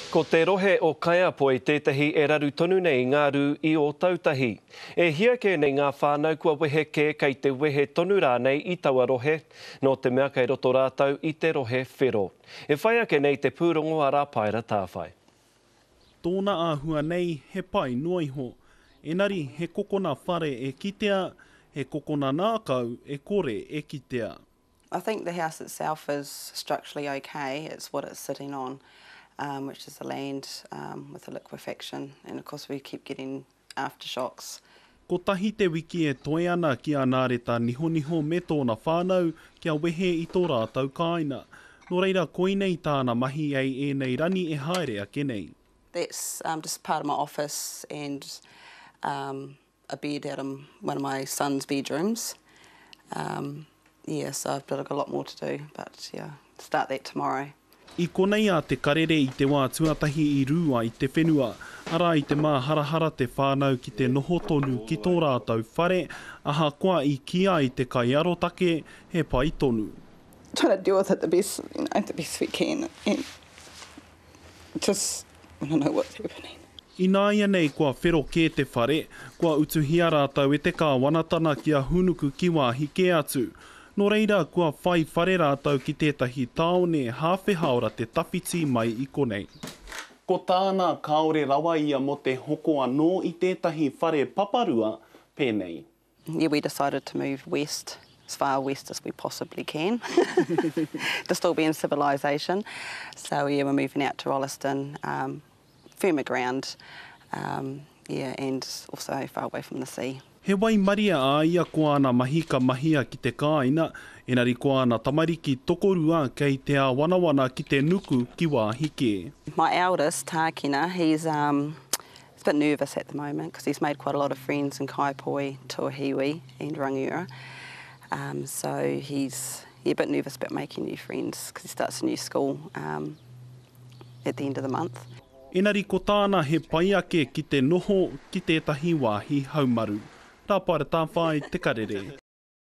Ko te rohe o Kaiapoi tētahi e raru tonu nei i ngā rū i Ōtautahi. E hia kē nei ngā whānau kua wehe kē kei te wehe tonu rānei i taua rohe, nō te mea kei roto rātou i te rohe whero. E whai ake nei te pūrongo a Rāpaera Tāwhai. Tōna āhua nei he pai noa iho. Enari he kokona whare e kitea, he kokona nākau e kore e kitea. I think the house itself is structurally okay, it's what it's sitting on, um, which is the land um, with the liquefaction, and of course we keep getting aftershocks. Kotahi te wiki e toe ana ki a Nāreta Nihoniho me tōna whānau kia wehe i tō rātou kāina. Nō reira koinei tāna mahi ei ēnei rani e haere ake nei. That's um, just part of my office and um, a bed out of one of my son's bedrooms. Um, yeah, so I've got a lot more to do, but yeah, start that tomorrow. I konei a Te Karere i te wā tuatahi i rū ai te whenua, arā i te māharahara te whānau ki te noho tonu ki tō rātou whare, ahakoa i kī ai te kaiarotake he pai tonu. Trying to deal with it the best, you know, the best we can and just want to know what's happening. Ināianei kua whero kē te whare, kua utuhia rātou e te kāwanatana kia hūnuku ki wāhi kē atu. Nō reira, kua whai whare rātou ki tētahi tāone hāwhe hāora te tawhiti mai i konei. Ko tāna, kāore rawa ia mō te hoko anō i tētahi whare paparua pēnei. Yeah, we decided to move west, as far west as we possibly can, to still be in civilization. So yeah, we're moving out to Rolleston, um, firmer ground, um, yeah, and also far away from the sea. He waimaria a ia ko āna mahi ka mahia ki te kāina, engari ko āna tamariki tokorua kei te āwanawana ki te nuku ki wāhi kē. My eldest, Tākina, he's um, He's a bit nervous at the moment because he's made quite a lot of friends in Kaiapoi, Tuahiwi and Rangiura. Um, so he's yeah, a bit nervous about making new friends because he starts a new school um, at the end of the month. Engari ko tāna he pai ake ki te noho ki tētahi wāhi haumaru. Rāpaera Tāwhai, Te Karere.